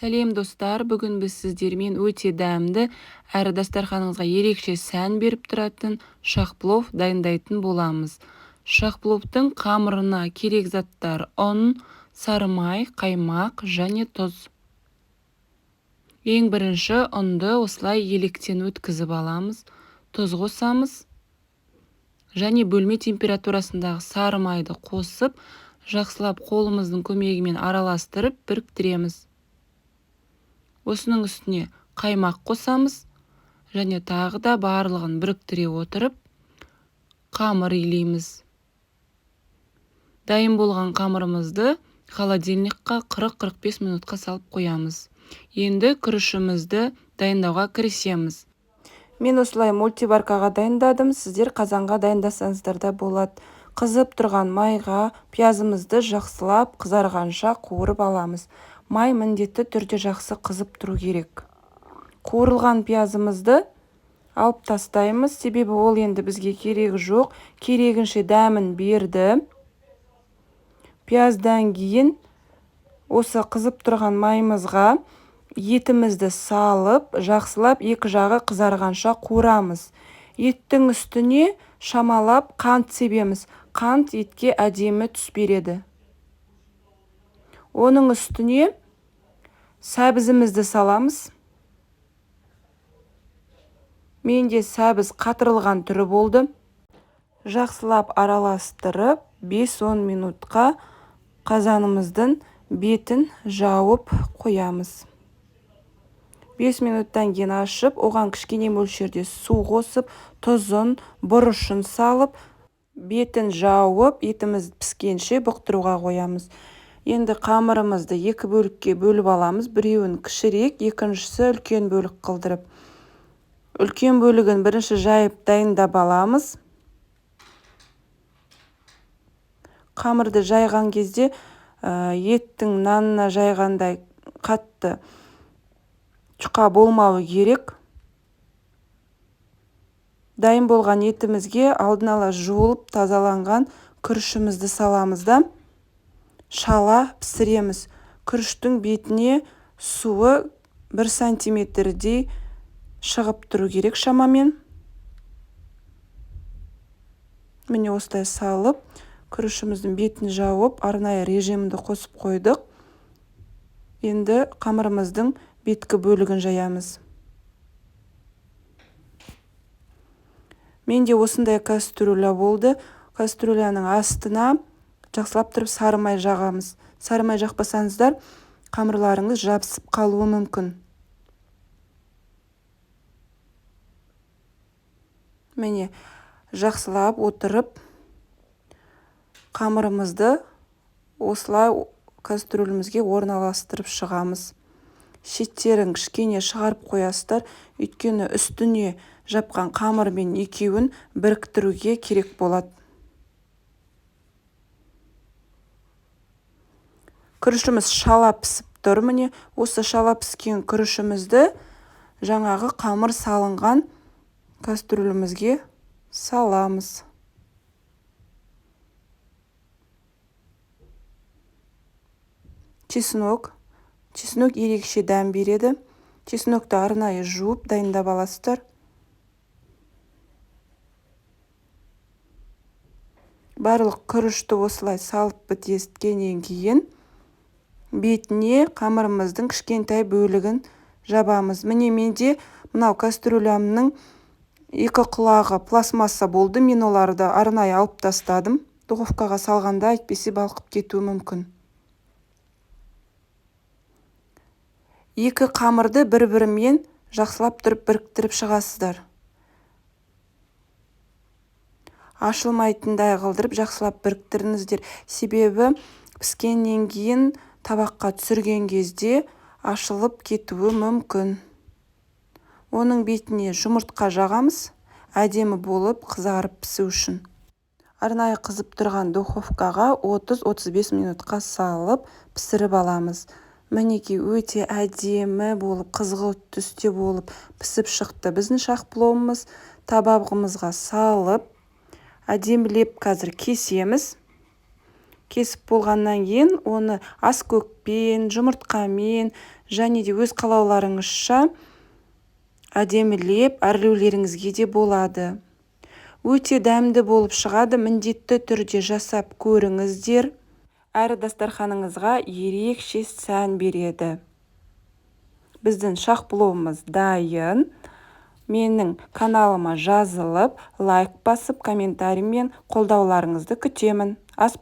Сәлем достар, бүгін біз сіздермен өте дәмді әрі дастарханыңызға ерекше сән беріп тұратын шах-плов дайындайтын боламыз. Шах-пловтың қамырына керек заттар: ұн, сары май, қаймақ және тұз. Ең бірінші ұнды осылай електен өткізіп аламыз, тұз қосамыз және бөлме температурасындағы сары майды қосып, жақсылап қолымыздың көмегімен араластырып біріктіреміз. Осының үстіне қаймақ қосамыз және тағы да барлығын біріктіре отырып қамыр илейміз. Дайын болған қамырымызды холодильникқа 40-45 минутқа салып қоямыз. Енді күрішімізді дайындауға кірісеміз. Мен осылай мультиваркаға дайындадым, сіздер қазанға дайындасаңыздар да болады. Қызып тұрған майға пиязымызды жақсылап қызарғанша қуырып аламыз. Май міндетті түрде жақсы қызып тұру керек. Қуырылған пиязымызды алып тастаймыз, себебі ол енді бізге керегі жоқ. Керегінше дәмін берді. Пияздан кейін осы қызып тұрған майымызға етімізді салып, жақсылап екі жағы қызарғанша қуырамыз. Еттің үстіне шамалап қант себеміз. Қант етке әдемі түс береді. Оның үстіне сәбізімізді саламыз. Менде сәбіз қатырылған түрі болды. Жақсылап араластырып, 5-10 минутқа қазанымыздың бетін жауып қоямыз. 5 минуттан кейін ашып, оған кішкене мөлшерде су қосып, тұзын, бұрышын салып, бетін жауып, етіміз піскенше бұқтыруға қоямыз. Енді қамырымызды екі бөлікке бөліп аламыз. Біреуін кішірек, екіншісі үлкен бөлік қылдырып. Үлкен бөлігін бірінші жайып дайындап аламыз. Қамырды жайған кезде, еттің нанына жайғандай қатты жұқа болмауы керек. Дайын болған етімізге алдын ала жуылып тазаланған күрішімізді саламыз да шала пісіреміз. Күріштің бетіне суы 1 сантиметрдей шығып тұру керек шамамен. Міне осылай салып, күрішіміздің бетін жауып, арнайы режимді қосып қойдық. Енді қамырымыздың беткі бөлігін жаямыз. Менде осындай кастрюля болды. Кастрюляның астына жақсылап тұрып сары май жағамыз. Сары май жақпасаңыздар, қамырларыңыз жабысып қалуы мүмкін. Міне, жақсылап отырып қамырымызды осылай кастрюлімізге орналастырып шығамыз. Шеттерін кішкене шығарып қоясыздар, өйткені үстіне жапқан қамырмен екеуін біріктіруге керек болады. Күрішіміз шала пісіп тұр. Міне, осы шала піскен күрішімізді жаңағы қамыр салынған кастрюлімізге саламыз. Чеснок. Чеснок ерекше дәм береді. Чеснокты арнайы жуып дайындап аласыздар. Барлық күрішті осылай салып біткеннен кейін бетіне қамырымыздың кішкентай бөлігін жабамыз. Міне, менде мынау кастрюлямның екі құлағы пластмасса болды. Мен оларды арнайы алып тастадым. Духовкаға салғанда әйтпесе балқып кетуі мүмкін. Екі қамырды бір-бірімен жақсылап тұрып біріктіріп шығасыздар. Ашылмайтындай қылдырып жақсылап біріктіріңіздер. Себебі піскеннен кейін табаққа түсірген кезде ашылып кетуі мүмкін. Оның бетіне жұмыртқа жағамыз, әдемі болып қызарып пісу үшін. Арнайы қызып тұрған духовкаға 30-35 минутқа салып пісіріп аламыз. Мінекей, өте әдемі болып, қызғылт түсте болып пісіп шықты. Біздің шах-пловымыз табағымызға салып, әдемілеп қазір кесеміз. Кесіп болғаннан кейін оны аскөкпен, жұмыртқамен және де өз қалауларыңызша әдемілеп әрлеулеріңізге де болады. Өте дәмді болып шығады, міндетті түрде жасап көріңіздер. Әрі дастарханыңызға ерекше сән береді. Біздің шах-пловымыз дайын. Менің каналыма жазылып, лайк басып, комментарий мен қолдауларыңызды күтемін. Ас.